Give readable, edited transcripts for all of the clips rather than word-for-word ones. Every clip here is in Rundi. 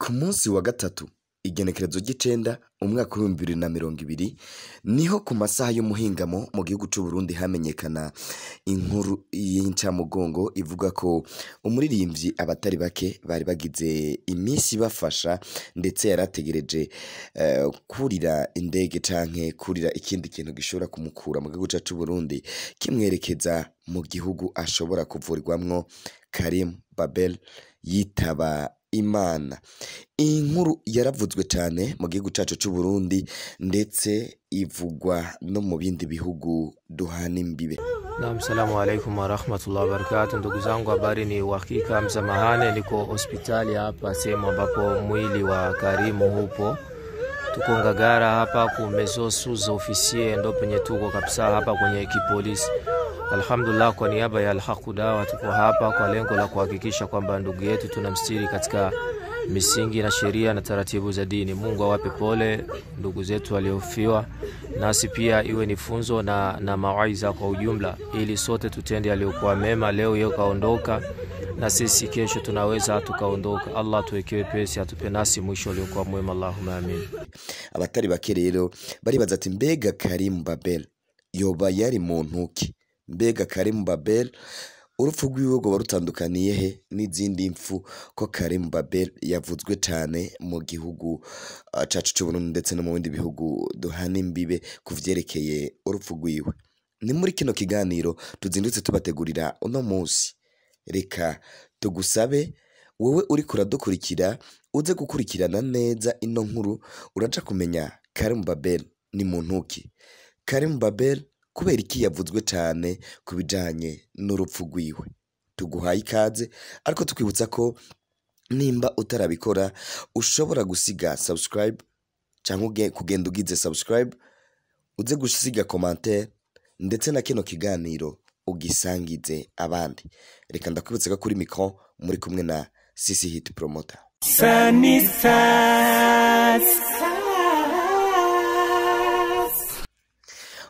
Ku munsi wa gatatu, igenekerezo ry'icenda, umwaka w'2020, niho ku masaha y'umuhingamo mu gihugu c'Uburundi hamenyekana inkuru y'incamugongo ivuga ko umuririmbyi abatari bake bari bagize iminsi bafasha, ndetse yarategereje kurira indege canke kurira ikindi kintu gishobora kumukura mu gihugu cacu c'Uburundi kimwerekeza mu gihugu ashobora kuvurirwamwo, Karim Babel yitaba Imana. Iyi nkuru yaravuzwe cane mu gihugu cacu c'Uburundi, ndetse ivugwa no mu bindi bihugu duhana imbibe. Naam, salamu alaikum warahmatullahi wabarakatuh. Ndugu zangu, habari ni uhakika, msamahane, niko hospitali hapa sehemu ambapo mwili wa Karimu hupo. Tuko Ngagara hapa ku Maison sous officier, ndo penye tuko kabisa hapa kwenye kipolisi. Alhamdulillah, kwa niaba ya Al-Haqq Dawa tuko hapa kwa lengo la kuhakikisha kwamba ndugu yetu tunamstiri katika misingi na sheria na taratibu za dini. Mungu awape pole ndugu zetu waliofiwa, nasi pia iwe ni funzo na mawaidha kwa ujumla, ili sote tutende aliyokuwa mema. Leo yeye kaondoka, na sisi kesho tunaweza tukaondoka. Allah tuwekee pesi, atupe nasi mwisho uliokuwa mwema. Allahumma amin. Abatari bake rero baribaza ati: mbega Karim Babel yoba yari muntu ki? Mbega Karim Babel urupfu rwiwe rwoba rutandukaniye he n'izindi mfu, ko Karim Babel yavuzwe cane mu gihugu cacu c'Uburundi ndetse no mu bindi bihugu duhana imbibe ku vyerekeye urupfu rwiwe? Ni muri kino kiganiro tuzindutse tubategurira uno munsi. Reka tugusabe wewe uriko uradukurikira uze gukurikirana neza ino nkuru, uraja kumenya Karim Babel ni muntu ki, Karim Babel kubera iki yavuzwe cane ku bijanye n'urupfu rwiwe. Tuguhaye ikaze, ariko tukwibutsa ko nimba utarabikora ushobora gusiga subscribe canke kugenda ugize subscribe, uze gusiga commentaire, ndetse na kino kiganiro ugisangize abandi. Reka ndakwibutsa ko kuri micro muri kumwe na Sisi Hit Promoter. Sunny side.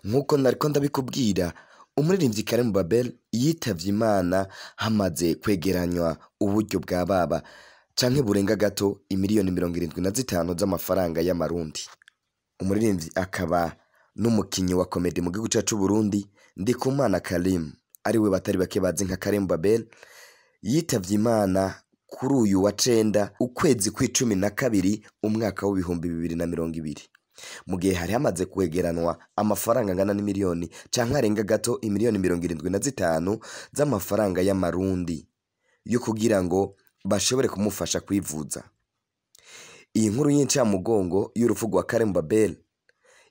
Nk'uko nariko ndabikubwira, umuririmbyi Karim Babel yitavye Imana hamaze kwegeranywa uburyo bwa baba canke burenga gato imiliyoni 75 z'amafaranga y'amarundi. Umuririmbyi akaba n'umukinyi wa komedi mu gihugu cacu c'Uburundi, Ndikumana Karim, ariwe batari bake bazi nka Karim Babel, yitavye Imana kuri uyu wa cenda, ukwezi kw'icumi na kabiri, umwaka w'2020, mu gihe hari hamaze kwegeranwa amafaranga angana n'imiliyoni canke arenga gato imiliyoni 75 z'amafaranga y'amarundi yo kugira ngo bashobore kumufasha kwivuza. Iyi nkuru y'incamugongo y'urupfu rwa Karim Babel,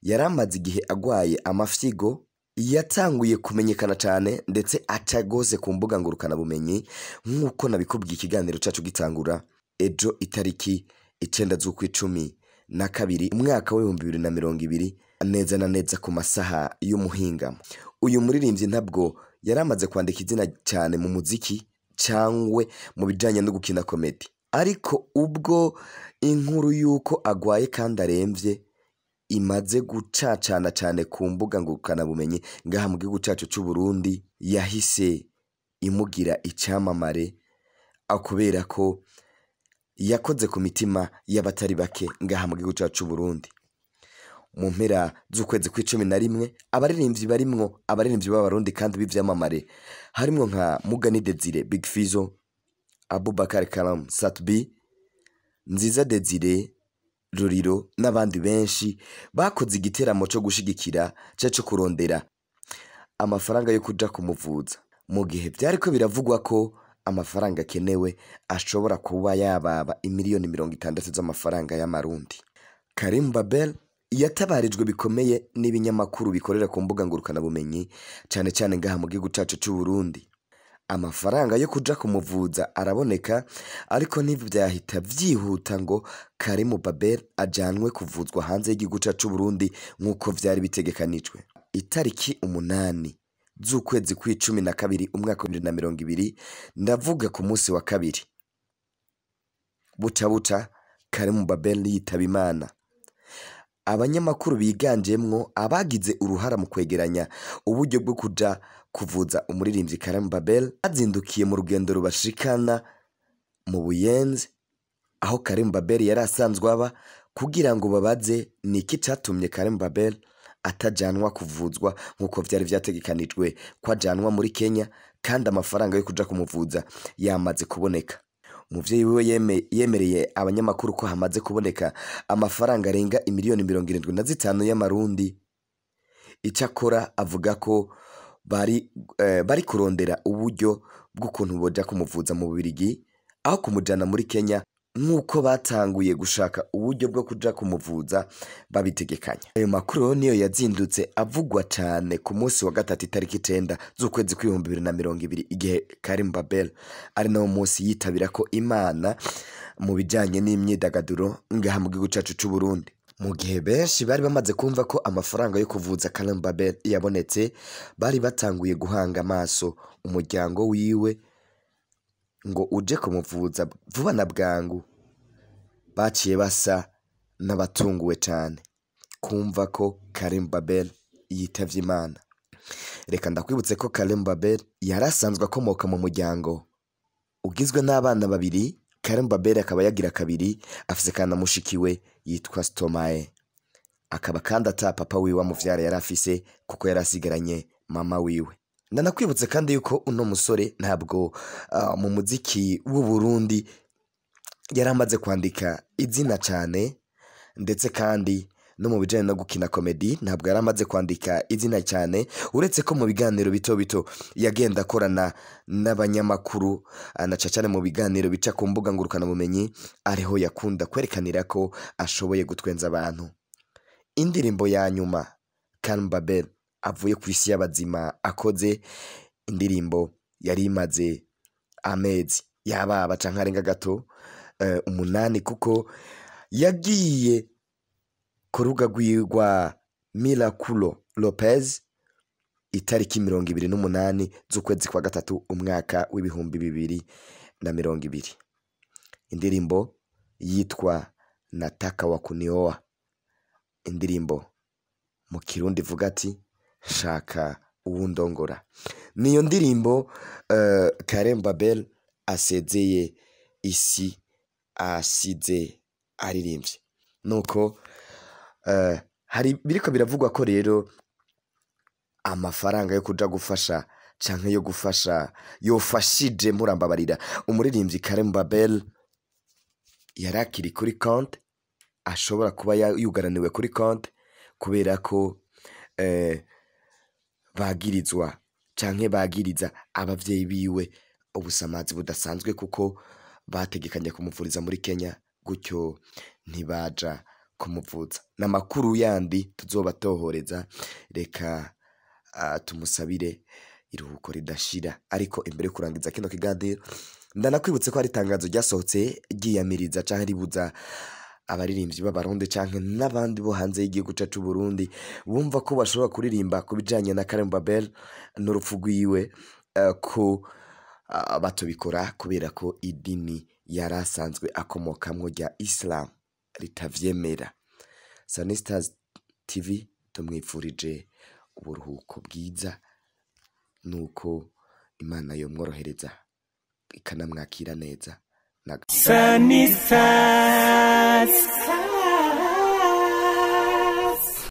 yaramaze igihe agwaye amafyigo, yatanguye kumenyekana cane ndetse aca gose ku mbuga ngurukanabumenyi, nk'uko nabikubwiye ikiganiro cacu gitangura ejo itariki 9 z'ukwicumi na kabiri, umwaka w'2020, neza na neza ku masaha y'umuhingamo. Uyu muririmbyi ntabwo yaramaze kwandika izina cyane mu muziki cangwe mu bijanye no gukina komedi, ariko ubwo inkuru y'uko agwaye kandi aremvye imaze gucacana cane ku mbuga ngurukanabumenyi ngaha mu gihugu cacu c'Uburundi, yahise imugira icamamare kubera ko yakoze ku mitima y'abatari bake ngaha mu gihugu cacu c'Uburundi. Mu mpera z'ukwezi kw'icumi na rimwe, abaririmbyi barimwo abaririmbyi b'abarundi kandi b'ivyamamare, harimwo nka Mugani Desire, Big Fizzo, Abubakar Kalam, Sat-B, Nziza Desire, Ruriro n'abandi benshi, bakoze igiteramo co gushigikira co kurondera amafaranga yo kuja kumuvuza, mu gihe vyariko biravugwa ko amafaranga akenewe ashobora kuba yababa imiliyoni 60 z'amafaranga y'amarundi. Karim Babel yatabarijwe bikomeye n'ibinyamakuru bikorera ku mbuga ngurukanabumenyi, cane cane ngaha mu gihugu cacu c'Uburundi. Amafaranga yo kuja kumuvuza araboneka, ariko ntivyahita vyihuta ngo Karim Babel ajanwe kuvuzwa hanze y'igihugu cacu c'Uburundi nk'uko vyari bitegekanijwe. Itariki 8 z'ukwezi kw'icumi na kabiri, umwaka wa 2020, ndavuga ku munsi wa kabiri, buca buca Karim Babel yitaba Imana. Abanyamakuru biganjemwo abagize uruhara mu kwegeranya uburyo bwo kuja kuvuza umuririmbyi Karim Babel bazindukiye mu rugendo rubashikana mu Buyenzi. aho Karim Babel yari asanzwe aba kugira ngo babaze niki catumye Karim Babel atajanwa kuvuzwa nk'uko vyari vyategekanijwe ko ajanwa muri Kenya, kandi amafaranga yo kuja kumuvuza yamaze kuboneka. Umuvyeyi wiwe yemereye abanyamakuru ko hamaze kuboneka amafaranga arenga imiliyoni 75 y'amarundi. Icakora avuga ko bari kurondera uburyo bw'ukuntu boja kumuvuza mu Bubiligi aho kumujana muri Kenya, nk'uko batanguye gushaka uburyo bwo kuja kumuvuza babitegekanya. Ayo makuru niyo yazindutse avugwa cane ku munsi wa gatatu itariki 9 z'ukwezi kw'ibihumbi bibiri na mirongo ibiri, igihe Karim Babel ari nawo munsi yitabira ko Imana mu bijanye n'imyidagaduro ngaha mu gihugu cacu c'u Burundi. Mu gihe benshi bari bamaze kumva ko amafaranga yo kuvuza Karim Babel yabonetse, bari batanguye guhanga amaso umuryango wiwe ngo uje kumuvuza vuba na bwangu. Baciye basa n'abatunguwe cane kumva ko Karim Babel yitavye Imana. Reka ndakwibutse ko Karim Babel yari asanzwe akomoka mu muryango ugizwe n'abana babiri. Karim Babel akaba yagira kabiri, afise kana mushikiwe yitwa Stomae, akaba kandi ata papa wiwe amuvyara yari afise kuko yari asigaranye mama wiwe. Ndanakwibutse kandi yuko uno musore ntabwo mu muziki w'u Burundi yari amaze kwandika izina cane, ndetse kandi no mu bijanye no gukina komedi ntabwo yari amaze kwandika izina cyane, uretse ko mu biganiro bito bito yagenda akorana n'abanyamakuru, na cane mu biganiro bica ku mbuga ngurukanabumenyi, ariho yakunda kwerekanira ko ashoboye gutwenza abantu. Indirimbo ya nyuma Karim Babel avuye ku isi y'abazima akoze, indirimbo yari imaze amezi yababa canke arenga gato 8, kuko yagiye ku rubuga rwa Miraculo Lopez itariki 28 z'ukwezi kwa gatatu umwaka w'ibihumbi bibiri na mirongo ibiri. Indirimbo yitwa Nataka wa kunioa, indirimbo mu Kirundi ivuga ati shaka uwundongora. Niyo ndirimbo Karim Babel asezeye isi asize aririmbye. Nuko hari biriko biravugwa ko rero amafaranga yo kuja gufasha canke yo gufasha yofashije, murambabarira, umuririmbyi Karim Babel yarakiri kuri konte, ashobora kuba yugaraniwe kuri konte kubera ko bagirizwa canke bagiriza abavyeyi biwe ubusamazi budasanzwe, kuko bategekanye kumuvuriza muri Kenya, gutyo ntibaja kumuvuza. N'amakuru yandi tuzobatohoreza, reka tumusabire iruhuko ridashira. Ariko imbere yo kurangiza kino kiganiro, ndanakwibutse ko hari itangazo ryasohotse ryiyamiriza canke ribuza abaririmbyi b'abarundi canke n'abandi bo hanze y'igihugu cacu Burundi bumva ko bashobora kuririmba ku bijanye na Karim Babel n'urupfu rwiwe, ko batobikora kubera ko idini yari asanzwe akomokamwo rya Islam ritavyemera. Sunny Stars TV tumwifurije uburuhuko bwiza, nuko Imana yomworohereza ikanamwakira neza. Sunny Stars.